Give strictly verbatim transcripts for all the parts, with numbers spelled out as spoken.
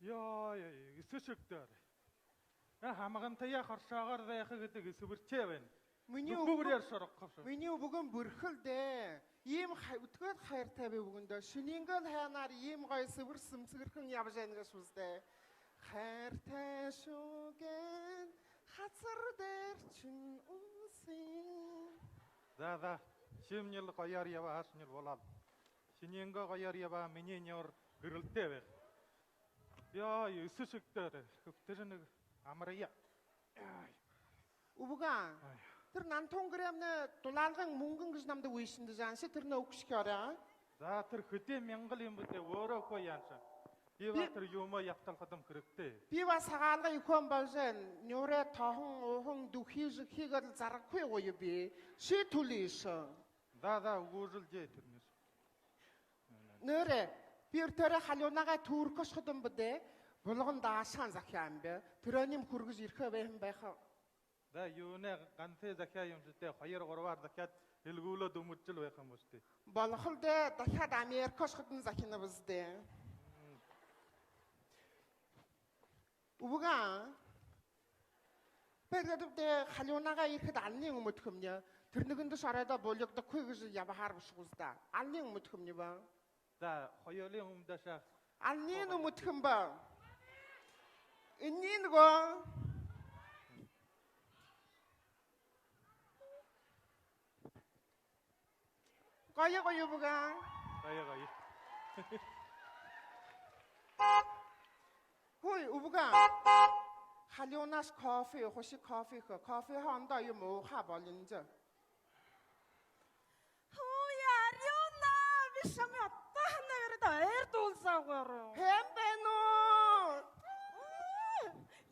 Ёо, ёо, ёо, эсэшэг дээрэ. Э, хамгантаяа хоршоогоор байха гэдэг эсэбэртэй байна. Минии нүхүүгээр үбгэн, шорохо бшуу. Минии үбгэн бэрхэл даа. Иимэ хай-, үтгээд хайртай би үбгэндөө. Шиниингээл һайнаар иимэ гоё сэбэр сэмсэгэрхэн ябажа байна гээшэ бэзэ даа. Хайртай шүүгэн хазар дээрэ шэнэ үсэ. За, за. Шимни л гоёор ябаа, шни л болоо. Шиниингээ гоёор ябаа, минии нюур гэрэлтэй байха. Ёо, эсэшэг дээрэ. Хэбтэжэ нэгэ амарая. Үбгэн. Ай. Тэрэ нантан гэрэмнай дулаалгын мүнгэн гэжэ намда үйшэндэжэ һэн ши, тэрэнээ үгэшэхэ ёһотой. За, тэрэ хэды мянган юм бэ даа, өөрөө хөөе һэн ши. Би ба, би тэрэ юумэ ябталхадам хэрэгтэй. Би ба сагаалган үхибүүн болжо, нюурай тоһон, уһан, дүхы, жэхы гээд лэ зараггүй гоё би. Ши түлэйш. За, за, үгөөжэл даа тэрэнээ. Нээрээ, би тэрэ Халюунагай түркэ ошоходом бэ даа, булган даашаһан захяа юм бэ. Тэрэниие хүргэжэ ерэхэ байһан байха. За, юунэй, гансай захяа юм ши даа, хоёр-гурбаар захяад эльгүүлээд үмэржэл байха юм бшуу даа. Болохол даа, дахяад Америка ошоходонь захинаб бэзэ даа. М. Үбгэн. Бэргэдэб даа, Халюунагай ерэхэдэ, аланиие үмдэхэмни. Тэрэ нэгэндэ шарайда булигдахагүй гэжэ ябаһаар бшуу бэзэ даа. Аланиие үмдэхэмни ба. За, хоюулаа үмдэшэ. Аланиие үмдэхэм ба. Энэниинь гү? Гоё, гоё, үбгэн. Гоё, гоё. Хүй, үбгэн. Халюунаш кофе, хоши кофе хэ. Кофе хондоо юм ууха болинжа. Хүй, Арюуна, би шамайе одоо һанаа ерээд, ойр дуулзаагүй ороо. Хэн бэ нөө?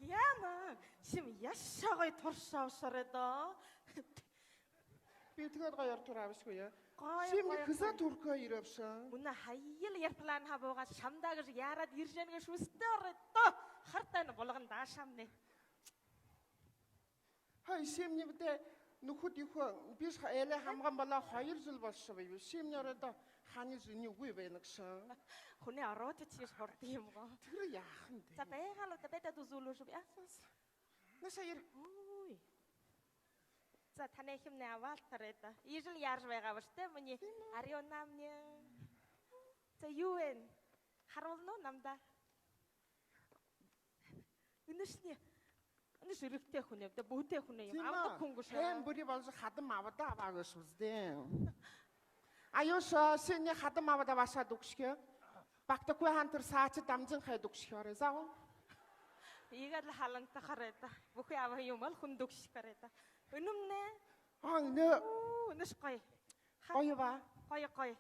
Яана, шим яашаа гоё туршаа ошорой даа. Би тиигээд гоёор тураабашгүй яа. Гоё, шимни гоё, хэзээ гоё. Түркэ ерээбши? Мүнөө һаял аэропланһаа буугаад, шамдаа гэжэ яараад ерэжэ һэн гээшэ бэзэ даа, орой даа. Хар тайна, булган даашаһамни. Хай, шимни бидэ нүхэд юухэн, би ш-, элээ һамган болоо хоёр жэл болошоо бэе. Шимни орой даа хани жэни үгы байна гээшэ. Хүнэй оройтоо тиижэ һурадаг юм гү? Тэрэ яахан даа. За, байгаал даа, бидэ үзүүлээшэб яа. Наашаа ерэ. Үй. За, танай эхимни абаал тарайта. Иижэл яаржа байгаа бшуу даа, минии Арюунамни. За, юу байна? Харуулна гү намда? Энэшни, энэш эрэгтэй хүн юм даа, бүһэтэй хүн юм. Тиимэ. Абадаг хүн гээшэ. Хэн бүри болжо хадам абадаа абаа гээшэ бэзэ даа. Аюуш, ши энэ хадам абадаа абаашаад үгэшэхэ. Багтахагүй һаань тэрэ саашаа дамжан хээд үгэшэхэ ёһотой, заа гү? Иигээд лэ халанта харайта. Бүхы абаһан юумэеэ хүндэ үгэшэхэ харайта. Үнэмнэ. Аа, үнэ. Оо, үнэш гоё. Ха-, гоё ба? Гоё, гоё.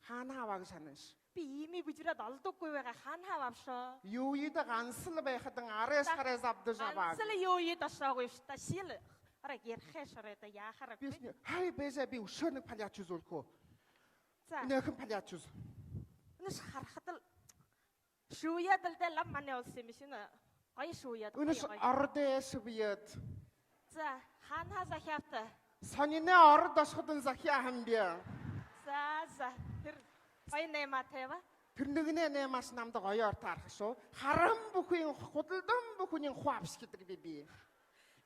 Хаанаһаа абаа гэжэ һананаш? Би иимэ бэжэрээд олдоггүй байгаа, хаанаһаа абаабши? Юуе даа, гансал байхадань арайш харайш абдажа абаа. Гансал юуе даа ошоогүй бшуу даа, шил. Арай ерэхэ ёһотой даа, яахаар. Би үсни, хай, бэзэ, би үшөө нэгэ паллячо үзүүлхэ гү. За. Энэхэн паллячо үз. Энэш харахадал шууяад лэ даа, лама манай улас юм шэнги. Гоё шууяад, энэш гоё, гоё. Ород шууяад. За, хаанаһаа захяабта? Сониной ород ошоходонь захяа һэм би. За, за. Тэрэ гоё наймаа табяа. Тэрэ нэгэнэй наймааш намда гоёор таарха шуу. Хараһан бүхыень, худалдаһан бүхэниинь хуу абашадаг би, би.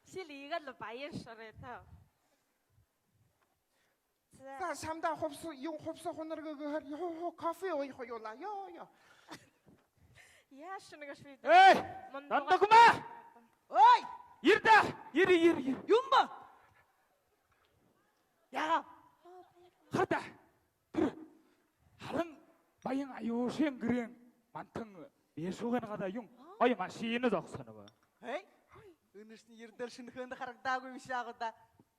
Шил иигээд лэ баян шарайта. За. За, шамдаа хубсаһа, юун хубсаһа хунарга гэхээр, ёо, кофе ууя хоюулаа, ёо, ёо. Яашье нэгэ шүдэ. Эй, мундаг Дандакма! Ой! Ерэ даа, ерэ, ерэ, ерэ. Юун бэ? Яагаа? Хара даа. Тэрэ Халан баян Аюушын гэрээн мантан бэшүүгэн гадаа юун? Аа. Гоё машина зогсоно бэ. Эй, энэшни ерэдэл шэнэхэндэ харагдаагүй бшуу гү даа.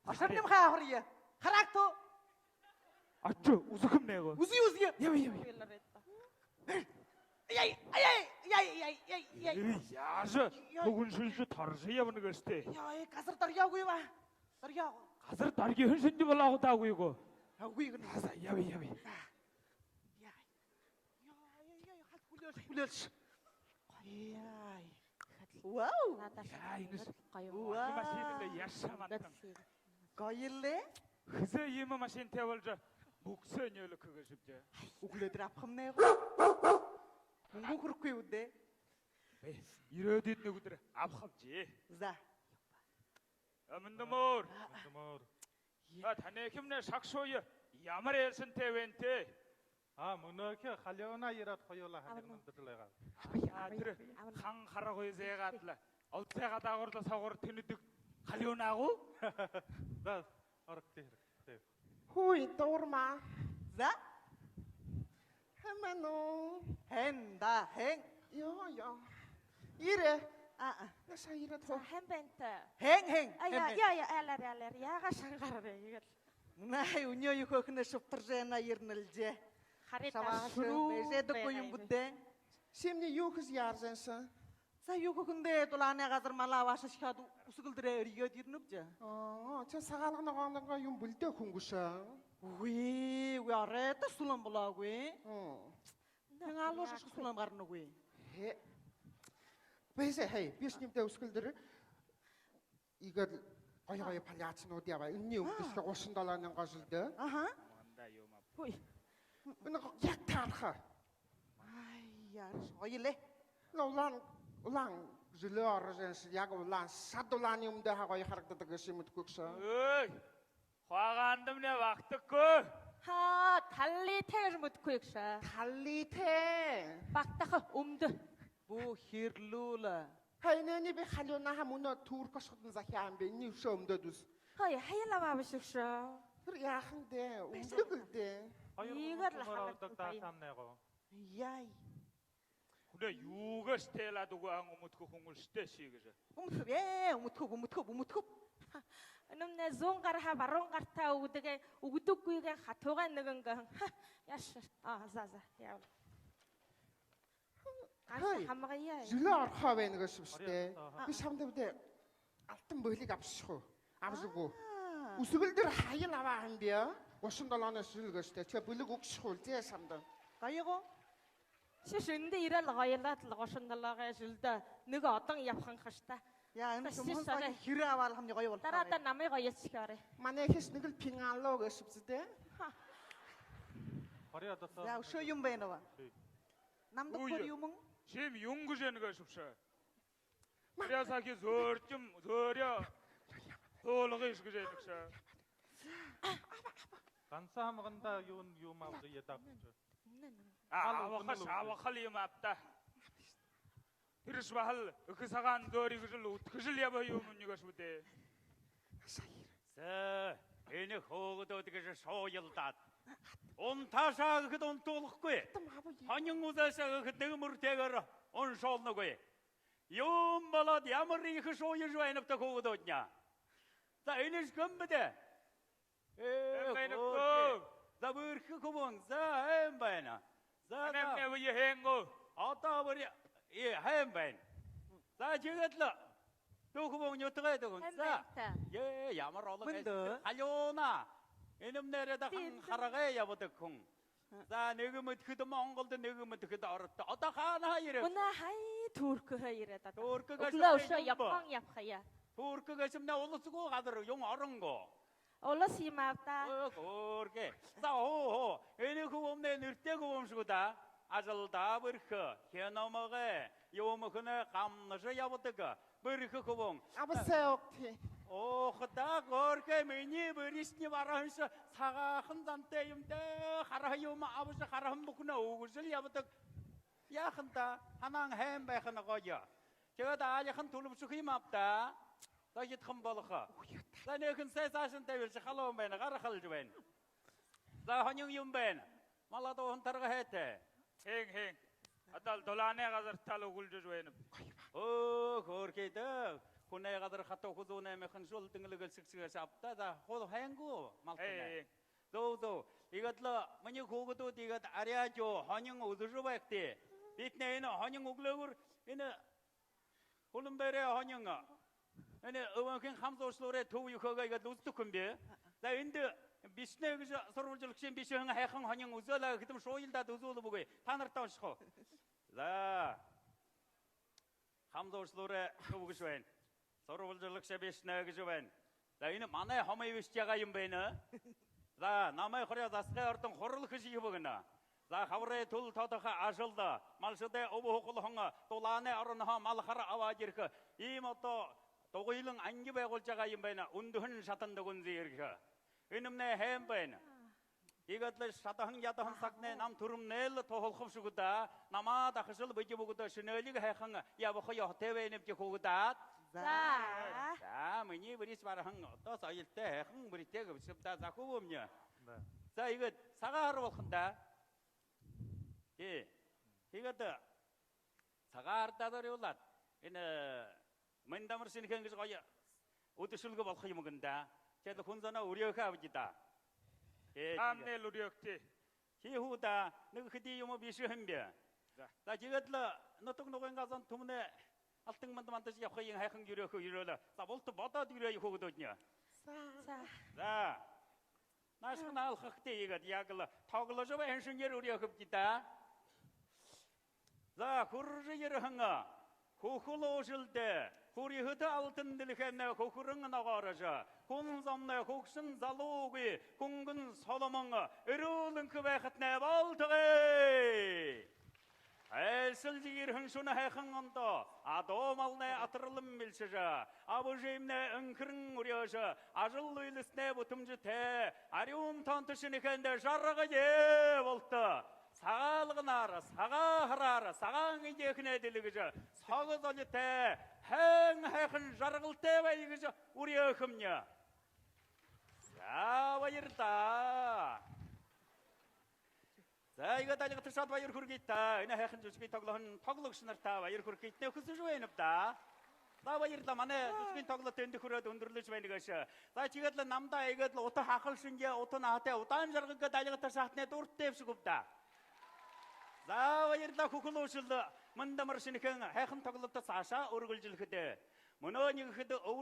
Ошорним хаа, һурая. Харагты. Ачаа, үзэхэмни гү? Үзэе, үзэе. Ябая, ябая. Ай, ай, ай, ай, ай, ай, ай. Эй, яажа? Ай. Хүгшэншье торжо ябана гээшэбта. Ай, газар дорёогүй ба. Дорёо. Газар дорёоһон шэнги болоо гү, даа, үгы гү? Үгы гэнэ. За, за, ябая, ябая. Яа. Яа, яа, яа, хат хүлээлш, хүлээлш. Гоё. Яа. Вау. Надаа яа, энэ гоё. Вау. Энэ машина лэ яашье мантан. Гоё лэ. Хэзээ иимэ машинатай болжо, мүгсөө нёлог хэгээшэбди. Үглөөдэр абахамни гү? Мүнгэ хүрэхэгүй гү даа. Тээ, ерөөдүйдэнь үгы дээрэ абахабди. За. Мэндэ амар. Мэндэ амар. За, танайхимнай шагшууе ямар айлшантай байна тээ? А, мүнөөхи Халюуна ерээд, хоюулаа ханигнан дэрэлэйгээ. А, тэрэ хан харагүйзэ яагаад лэ. Олзай гадаагуур лэ соогуур тэнэдэг Халюуна гү? За, орогты, хэрэгтэй. Хүй, дуурмаа. За. Хэн бэ нөө? Хэн даа, хэн? Ёо, ёо. Ерээ. А, а. Яса, ерээд хуу. Хэн бэ энтэ? Хэн, хэн? А, хэн яа, бэ? Яа, яа, айлаар, айлаар. Яагаа шангараарай, иигээд лэ. Манай үнеэ юу хөхнэ шубтаржа байна, ерэнэлжэ. Харин шамааша шүрүү бэжэдэггүй юм байна. Бүдэ. Шимни юу хэжэ яаржа байнша? За, юу хөхөндөө, дулаанай газар малаа абаашашхаад, Үсэгэлдэрээ эрьеэд ерэнэбди. Оо, ши Сагаалганай гоондонгоо юм бэлдээ хүн гүш? Үгы, үгы, арайда сүлэн болоогүй. Оо. Тэнгээн алуу шашха сүлэн гарана үгы. Хэ. Бэшэ, хэй, бэшэ, нимдээ Үсэгэлдэр. Иигээд гоё гоё палаацнууд ябаа. Энэниие үмдэшэхэ гушан долоон мянган жэлдэ. Аха. Манда юм аа. Хүй. Энэ яг таарха. Ай, яараш гоё лэ. Энэ улаан, улаан жэлээ орожо байнша, яг улаан, шад улаан юм даа, гоё харагдадаг гээшэ юм, мэдэхэгүйш. Ой, хуугандамнай багтахагүй. Ха, талитай гэжэ мэдэхэгүйш. Талитай. Багтаха үмдэ. Бү хэрэлүүлэ. Хай, энээниие би Халюунаһаа мүнөө түрк ошоходонь захяа юм бэ. Энэниие үшөө үмдөөд үз. Хай, хаял абаа бэшэ үшөө. Тэрэ яахан даа, үмдэг лэ даа. Хоёр иигээд лэ гушан долоон мянган харагдадаг даа, таа, самнай гоо. Яй. Хүнэй юугаш тайлаад үгөө һэн, үмдэхэ хүн шүтэй ши гэжэ. Үмдэхэб, ээ, үмдэхэб, үмдэхэб, үмдэхэб. Энэмнай зүүн гарһаа баруун гартаа үгэдэг, үгэдэггүйгөө хатуугай нэгэн гэһэн. Ха, яаш. А, за, за, яабал. Ганса хамгаяа. Жэлээ орохоо байна гээшэбши даа. Орёо, аха. Би шамда бидэ алтан бэлэг абашаха гү? Абажа үгөө. Аа. Үсэгэлдэр хаял абаа һэм би, а? Гушан долооной жэл гээшэ даа. Ши бэлэг үгэшэхэ гү, тээ, шамда? Гоё гү? Ши шэндэ ерэл гоёлоод лэ гушан долоогой жэлдэ нэгэ одон ябахан хаш даа. Яа, энэ ши шумхан сагай шагай хэрэг абаалхамни гоё болохо. Дараада намайе гоёшохоорой. Манайхиш нэгэл пингалло гээшэбди даа. Ха. Хорёо досоо. Яа, үшөө юм байна ба? Үшөө. Намда хөр юм. Шим юун гэжэ нэгэ шүбшэ. Марьясаки зөөржэм, зөөрөө дуулгыш гэжэ нэгэ шэ. Ганса хамганда юун юм абажа ядаа бшуу. А, абахаш, абахал юм абта. Тэрэш баһал эхэ сагаан зөөри гэжэл үдхэжэл ябаа юм нэгэш бэдэ. За, энэ хөөгөөд гэжэ шууялдаад. Унтаашаа гэхэдэ унтуулхагүй. Хонин үзэшэ гэхэдэ нэгэ мүртэйгээр уншуулнагүй. Юун болоод ямар ехэ шууяжа байнабта хөөгөөднай. За, энэш хэн бэдэ? Ээ, хэн байна хөөрхы гү? За, бэрхэ хүбүүн. За, хэн байна? За, за. Хэн бэ, хэн гү? Одоо бэрхэ, ээ, хэн байна? За, тиигээд лэ. Дүү хүбүүн, нютагай дүүхэн. Хэн байна та? Ээ, ямар олон. Мэндэ. Айлшан. Халюуна. Энэмнай ерээд һэн. Тиимэ. Харгы ябадаг хүн. За, нэгэ мэдэхэдэ Монголдо, нэгэ мэдэхэдэ ородто. Одоо хаанаһаа ерээбши? Мүнөө хай Туркһаа ерээд одоо. Түркэ гээшэмнай юун бэ? Үглөө үшөө Япон ябахаяа. Түркэ гээшэмнай улас гү, газар, юун, орон гү? Улас юм ааб даа. Оо, хөөрхы. За, хуу, хуу. Энэ хүбүүмнай нэртэй хүбүүмши гү даа. Ажалдаа бэрхэ, хэнэ омогой, юумэ хэнэ гамнажа ябадаг. Бэрхэ хүбүүн. Абасай огты. Ох даа, хөөрхы, минии бэришни бараһанши сагаахан зантай юм даа. Хараһан юумэ абажа, хараһан бүхэнөө үгэжэл ябадаг. Яахан даа, һанаан һайн байхань гоё. Тиигээд аалихан түлэбшэхэ юм ааб даа. Дохидхон болохо. За, энээхэн сай саашань табилша, халуун байна, гарахалжа байна. За, хонин юм байна. Мал адууһан таргаһайтай. Һэн, һэн. Адал дулаанай газартал үгэлжэжэ байнаб. Оо, хөөрхы даа. Хүнэй газар хатуу хүзүүнэй мяханшуул дэнгэлэгэл шэгшэгэш абта. За, хуу һайн гү, малтанай? Һэн, һэн. Зөө, зөө. Иигээд лэ минии хүүгэдүүд иигээд аряажа хонин үзэжэ байгты. Битнай энэ хонин үглөөгүүр энэ Хүлэн бэеэрээ хонин. Энэ Өвөнхын Хамзууршалуурай түб юугээ иигээд лэ үзэдэг хүн бэ. За, эндэ бишэнэ гэжэ сурбалжалагшын бишыхан һайхан хонин үзөөл аа гэхэдэм, шууялдаад үзүүлбэгүй. Танарта уншаха гү? За. Хамзууршалуурай түб гэжэ байна. Сурбалжалагша бишэнэ гэжэ байна. За, энэ манай хомой бишэжэ байгаа юм байна. За, намай хорёо засагай ордон хурал хэжэ ябагты. За, хабарай түл тодохо ажалда, малшадай үбһэ хулһан, дулаанай оронһоо малхар абаад ерэхэ, иимэ одоо дугуйлан анги байгуулжа байгаа юм байна. Үндэһэн шатанда гүнзэгы ерэхэ. Энэмнай һайн байна. Иигээд лэ шадаһан ядаһан сагнай нам түрэмнай лэ туһалха бшуу гү даа. Намаа дахажал бидэ бүгэдэ шэнэлиг һайхан ябаха ёһотой байнабди, хүүгэд. За. За, минии бэриис бараһан, одоо соёлтой һайхан бэритэй гэбшэб даа. За, хүбүүмни. Да. За, иигээд Сагаан һара болохонь даа. Тии. Иигээд Сагаан һарада зорюулаад, энэ Мэндэ амар шэнэхээн гэжэ гоё үдэшэлгэ болохо юм гэнэ даа. Тиигээд лэ хүн зоноо үреэхэ абыт даа. Ээ, таамнай лэ үреэгты. Тии хуу даа, нэгэ хэды юумэ бэшэ һэм бэ. За. За, тиигээд лэ нютаг нугынгаа зон түмэнэй алтан мэндэ мандажа ябахыень һайхан үреэхэ, үреэлэ. За, булта бодоод үреэе, хүүгэдүүдни. За. За. Наашань наалхахта, иигээд яг лэ тогложо байһан шэнээр үреэхэбди даа. За, хүрэжэ ерэһэн хүхэл уужалда, хүрьһэтэ алтан дэлхэймнай хүхэрэн ногоорожо, хүн зомнай хүгшэн залуугүй, хүнгэн соломон, эрүүл энхэ байхатнай болтогой. Айлшалжа ерэһэн шэнэ һайхан ондоо адуу малнай атаралан бэлшэжэ, аба эжымнай энхэрэн үреэжэ, ажал үйлэдэнэй бүтэмжэтэй, арюун тоонто шэнэхээндэ жаргая булта. Сагаалганаар, Сагаан һараар, сагаан эдеэхэнээ дэлгэжэ, сого золитой, һайн һайхан жаргалтай бай гэжэ үреэхэмни. За, баярлаа. За, иигээд альга ташаад баяр хүргыт даа. Энэ һайхан зүжэгые тоглоһон тоглогшонартаа баяр хүргыт, хүсэжэ байнаб даа. За, баярлаа. Манай зүжэгэй тоглолто эндэ хүрөөд үндэрлэжэ байна гээшэ. За, тиигээд лэ намда иигээд лэ ута һахал шэнги, ута наһатай, удаан жаргал гээд альга ташаатнай дуратайбши гүб даа. За, баярлаа, хүхэл уужал. Мэндэ амар шэнэхээн һайхан тоглолто саашаа үргэлжэлхэдэ. Мүнөө нэгэ хэды өвөр